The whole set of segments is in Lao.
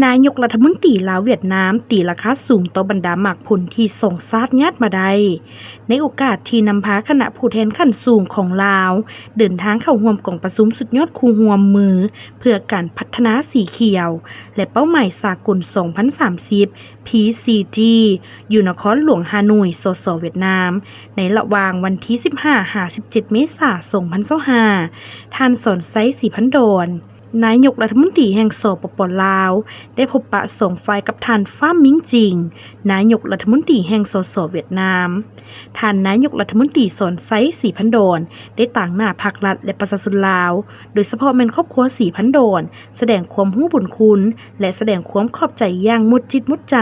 ນາຍົກລັດຖະມົນຕີລາວ-ຫວຽດນາມ ຕີລາຄາສູງຕໍ່ບັນດາໝາກຜົນທີ່ສອງຊາດຍາດມາໄດ້ ໃນໂອກາດທີ່ນຳພາຄະນະຜູ້ແທນຂັ້ນສູງຂອງລາວ ເດີນທາງເຂົ້າຮ່ວມກອງປະຊຸມສຸດຍອດຄູ່ຮ່ວມມື ເພື່ອການພັດທະນາສີຂຽວ ແລະ ເປົ້າໝາຍສາກົນສອງພັນສາມສິບ ພີຊີຈີ ຢູ່ນະຄອນຫຼວງຮາໂໜຍ ສສ ຫວຽດນາມ ໃນລະຫວ່າງວັນທີສິບຫ້າ ຫາ ສິບເຈັດ ເມສາ ສອງພັນຊາວຫ້າ ທ່ານ ສອນໄຊ ສີພັນດອນ ນາຍົກລັດຖະມົນຕີແຫ່ງ ສປປ ລາວ ໄດ້ພົບປະສອງຝ່າຍກັບທ່ານ ຟາມ ມິງຈິງ ນາຍົກລັດຖະມົນຕີແຫ່ງ ສສ ຫວຽດນາມ. ທ່ານນາຍົກລັດຖະມົນຕີ ສອນໄຊ ສີພັນດອນ ໄດ້ຕາງໜ້າພັກລັດ ແລະ ປະຊາຊົນລາວ, ໂດຍສະເພາະແມ່ນຄອບຄົວສີພັນດອນ ສະແດງຄວາມຮູ້ບຸນຄຸນ ແລະ ສະແດງຄວາມຂອບໃຈຢ່າງໝົດຈິດໝົດໃຈ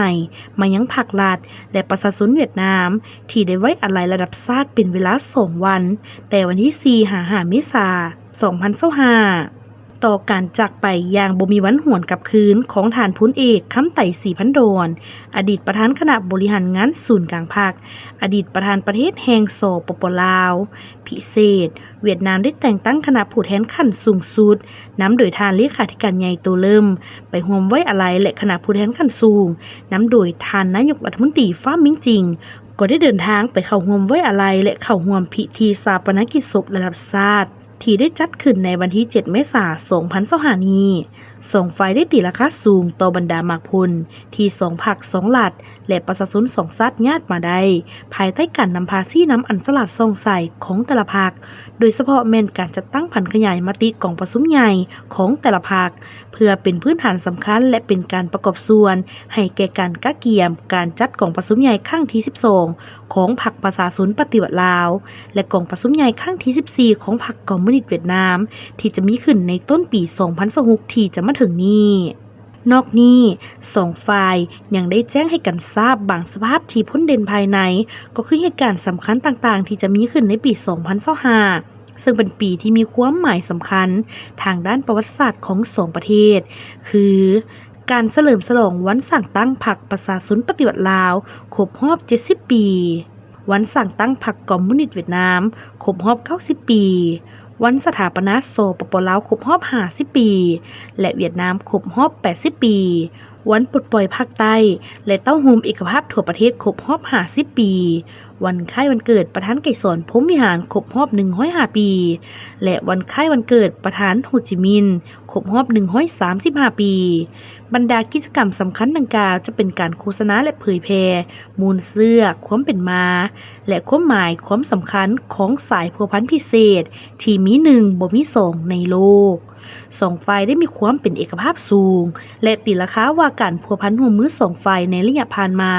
ມາຍັງພັກລັດ ແລະ ປະຊາຊົນຫວຽດນາມ ທີ່ໄດ້ໄວ້ອາໄລລະດັບຊາດເປັນເວລາສອງວັນ, ແຕ່ວັນທີສີ່ ຫາ ຫ້າ ເມສາ ສອງພັນຊາວຫ້າ ຕໍ່ການຈາກໄປຢ່າງບໍ່ມີວັນຫວນກັບຄືນຂອງທ່ານພົນເອກ ຄຳໄຕ ສີພັນດອນ ອະດີດປະທານຄະນະບໍລິຫານງານສູນກາງພັກ, ອະດີດປະທານປະເທດແຫ່ງ ສປປ ລາວ. ພິເສດ, ຫວຽດນາມໄດ້ແຕ່ງຕັ້ງຄະນະຜູ້ແທນຂັ້ນສູງສຸດ ນຳໂດຍທ່ານເລຂາທິການໃຫຍ່ ໂຕເລີມ ໄປຮ່ວມໄວ້ອາໄລ ແລະ ຄະນະຜູ້ແທນຂັ້ນສູງ ນຳໂດຍທ່ານນາຍົກລັດຖະມົນຕີ ຟາມ ມິງຈິງ ກໍໄດ້ເດີນທາງໄປເຂົ້າຮ່ວມໄວ້ອາໄລ ແລະ ເຂົ້າຮ່ວມພິທີຊາປະນະກິດສົບລະດັບຊາດ ທີ່ໄດ້ຈັດຂຶ້ນໃນວັນທີເຈັດ ເມສາ ສອງພັນຊາວຫ້ານີ້. ສອງຝ່າຍໄດ້ຕີລາຄາສູງຕໍ່ບັນດາໝາກຜົນທີ່ສອງພັກສອງລັດ ແລະ ປະຊາຊົນສອງຊາດຍາດມາໄດ້ ພາຍໃຕ້ການນຳພາຊີ້ນຳອັນສະຫຼາດສ່ອງໃສຂອງແຕ່ລະພັກ, ໂດຍສະເພາະແມ່ນການຈັດຕັ້ງຜັນຂະຫຍາຍມະຕິກອງປະຊຸມໃຫຍ່ຂອງແຕ່ລະພັກ ເພື່ອເປັນພື້ນຖານສຳຄັນ ແລະ ເປັນການປະກອບສ່ວນໃຫ້ແກ່ການກະກຽມການຈັດກອງປະຊຸມໃຫຍ່ຄັ້ງທີສິບສອງ ຂອງພັກປະຊາຊົນປະຕິວັດລາວ ແລະ ກອງປະຊຸມໃຫຍ່ຄັ້ງທີສິບສີ່ ຂອງພັກຄອມມູນິດຫວຽດນາມ ທີ່ຈະມີຂຶ້ນໃນຕົ້ນປີສອງພັນຊາວຫົກ ທີ່ຈະມາເຖິງນີ້. ນອກນີ້, ສອງຝ່າຍຍັງໄດ້ແຈ້ງໃຫ້ກັນຊາບບາງສະພາບທີ່ພົ້ນເດັ່ນພາຍໃນ, ກໍຄືເຫດການສຳຄັນຕ່າງໆທີ່ຈະມີຂຶ້ນໃນປີສອງພັນຊາວຫ້າ ເຊິ່ງເປັນປີທີ່ມີຄວາມໝາຍສຳຄັນທາງດ້ານປະຫວັດສາດຂອງສອງປະເທດ ຄື ການສະເຫຼີມສະຫຼອງວັນສ້າງຕັ້ງພັກປະຊາຊົນປະຕິວັດລາວຄົບຮອບເຈັດສິບປີ, ວັນສ້າງຕັ້ງພັກຄອມມູນິດຫວຽດນາມຄົບຮອບເກົ້າສິບປີ, ວັນສະຖາປະນາ ສປປ ລາວ ຄົບຮອບຫ້າສິບປີ ແລະ ຫວຽດນາມຄົບຮອບແປດສິບປີ, ວັນປົດປ່ອຍພາກໃຕ້ ແລະ ເຕົ້າໂຮມເອກະພາບທົ່ວປະເທດຄົບຮອບຫ້າສິບປີ, ວັນຄ້າຍວັນເກີດປະທານໄກສອນ ພົມວິຫານ ຄົບຮອບໜຶ່ງຮ້ອຍຫ້າປີ ແລະ ວັນຄ້າຍວັນເກີດປະທານໂຮຈິມິນ ຄົບຮອບໜຶ່ງຮ້ອຍສາມສິບຫ້າປີ. ບັນດາກິດຈະກຳສຳຄັນດັ່ງກ່າວຈະເປັນການໂຄສະນາ ແລະ ເຜີຍແຜ່ມູນເຊື້ອຄວາມເປັນມາ ແລະ ຄວາມໝາຍຄວາມສຳຄັນຂອງສາຍພົວພັນພິເສດທີ່ມີໜຶ່ງບໍ່ມີສອງໃນໂລກ. ສອງຝ່າຍໄດ້ມີຄວາມເປັນເອກະພາບສູງ ແລະ ຕີລາຄາວ່າການພົວພັນຮ່ວມມືສອງຝ່າຍໃນໄລຍະຜ່ານມາ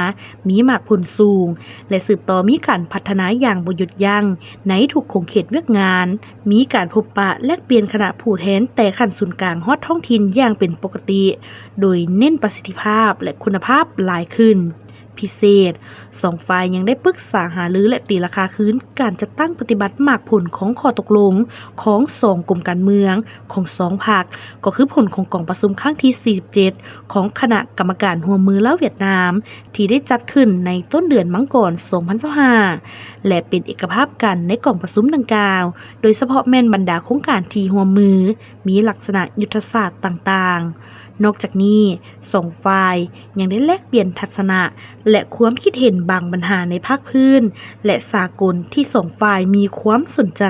ມີໝາກຜົນສູງ ແລະ ສືບຕໍ່ມີການພັດທະນາຢ່າງບໍ່ຢຸດຢັ້ງໃນທຸກຂົງເຂດວຽກງານ, ມີການພົບປະແລກປ່ຽນຄະນະຜູ້ແທນແຕ່ຂັ້ນສູນກາງຮອດທ້ອງຖິ່ນຢ່າງເປັນປົກກະຕິ, ໂດຍເນັ້ນປະສິດທິພາບ ແລະ ຄຸນນະພາບຫຼາຍຂຶ້ນ. ພິເສດ, ສອງຝ່າຍຍັງໄດ້ປຶກສາຫາລື ແລະ ຕີລາຄາຄືນການຈັດຕັ້ງປະຕິບັດໝາກຜົນຂອງຂໍ້ຕົກລົງຂອງສອງກົມການເມືອງຂອງສອງພັກ, ກໍຄືຜົນຂອງກອງປະຊຸມຄັ້ງທີສີ່ສິບເຈັດ ຂອງຄະນະກຳມະການຮ່ວມມືລາວຫວຽດນາມ ທີ່ໄດ້ຈັດຂຶ້ນໃນຕົ້ນເດືອນມັງກອນ ສອງພັນຊາວຫ້າ ແລະ ເປັນເອກະພາບກັນໃນກອງປະຊຸມດັ່ງກ່າວ, ໂດຍສະເພາະແມ່ນບັນດາໂຄງການທີ່ຮ່ວມມື ມີລັກສະນະຍຸດທະສາດຕ່າງໆ. ນອກຈາກນີ້, ສອງຝ່າຍຍັງໄດ້ແລກປ່ຽນທັດສະນະ ແລະ ຄວາມຄິດເຫັນບາງບັນຫາໃນພາກພື້ນ ແລະ ສາກົນທີ່ສອງຝ່າຍມີຄວາມສົນໃຈ.